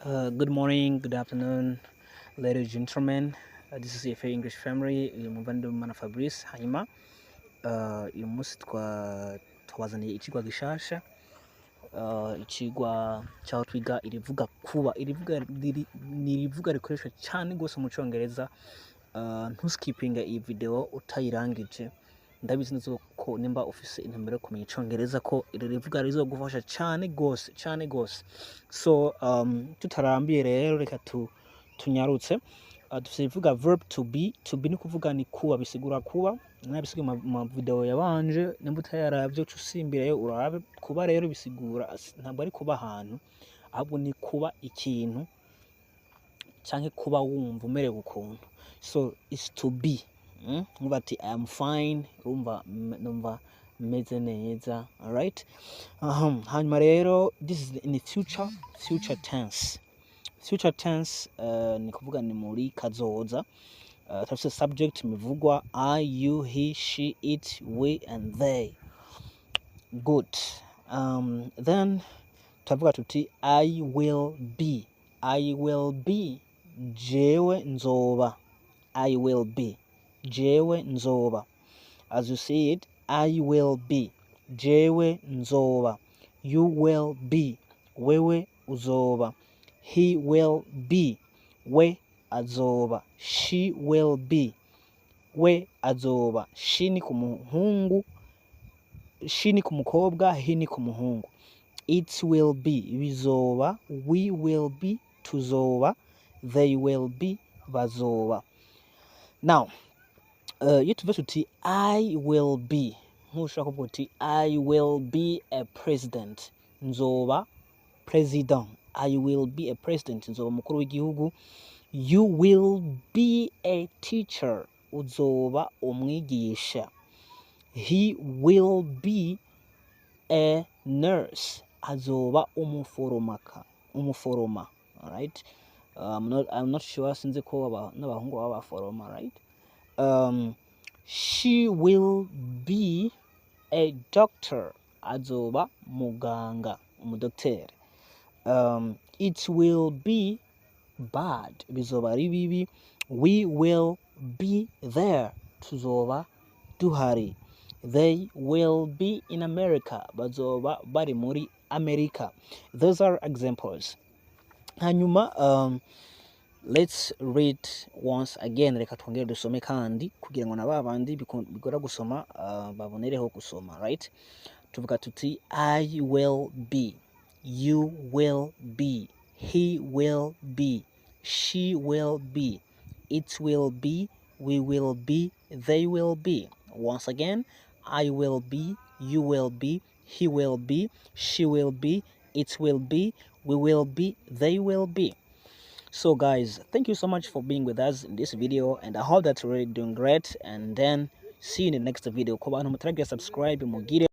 Good morning, good afternoon, ladies and gentlemen. This is FA English Family. Uyu muvandimwe Fabrice. Hanyuma uyu munsi twabazaniye icigwa gishasha. Icigwa cyaho twiga irivuga kuba. Irivuga ni irivuga rikoreshwa cyane gose mu Congereza. Ntuskipinga iyi video utayirangije. Ndabizi neza ko nimba ufise intumbero yo kumenya Icongereza, ko iri rivuga rizogufasha cyane gose, cyane gose. So tutarambiye rero, reka tunyarutse. Dufise ibivuga verb to be. To be ni kuvuga ni kuba, bisigura kuba. Nabisigaye mu ma video yabanje, nimba utayaravye uca usimbirayo urabe. Kuba rero bisigura ntabwo ari kuba ahantu, ahubwo ni kuba ikintu canke kuba wumva umerewe ukuntu. So it's to be. Nkuba ati "I am fine", urumva numva meze neza. Alright. Hanyuma rero this is in the future tense. Future tense ni kuvuga ni muri kazoza. Turafise subject mivugwa: I, you, he, she, it, we and they. Good. Then turavuga tuti "I will be". I will be, jewe nzoba. I will be, jewe nzoba. As you see it, I will be, jewe nzoba. You will be, wewe uzoba. He will be, we azoba. She will be, we azoba. She ni ku muhungu, she ni ku mukobwa, he ni ku muhungu. It will be, bizoba. We will be, tuzoba. They will be, bazoba. Now iyo tuvuze tuti "I will be", nk'ushobora kuvuga uti "I will be a president", nzoba president. I will be a president, nzoba umukuru w'igihugu. You will be a teacher, uzoba umwigisha. He will be a nurse, azoba umuforomaka, umuforoma. Alright, I'm not sure, sinzi ko n'abahungu baba baforoma, right? She will be a doctor, azoba muganga, umudokiteri. It will be bad, bizoba ari bibi. We will be there, tuzoba duhari. They will be in America, bazoba bari muri Amerika. Those are examples. Hanyuma let's read once again. Reka twongere dusome kandi kugira ngo na ba bandi bigora gusoma babonereho gusoma, right? Tuvuga tuti I will be, you will be, he will be, she will be, it will be, we will be, they will be. Once again, I will be, you will be, he will be, she will be, it will be, we will be, they will be. So guys, thank you so much for being with us in this video, and I hope that you're really doing great, and then see you in the next video. Ku bantu mutaragira subscribe, mugire.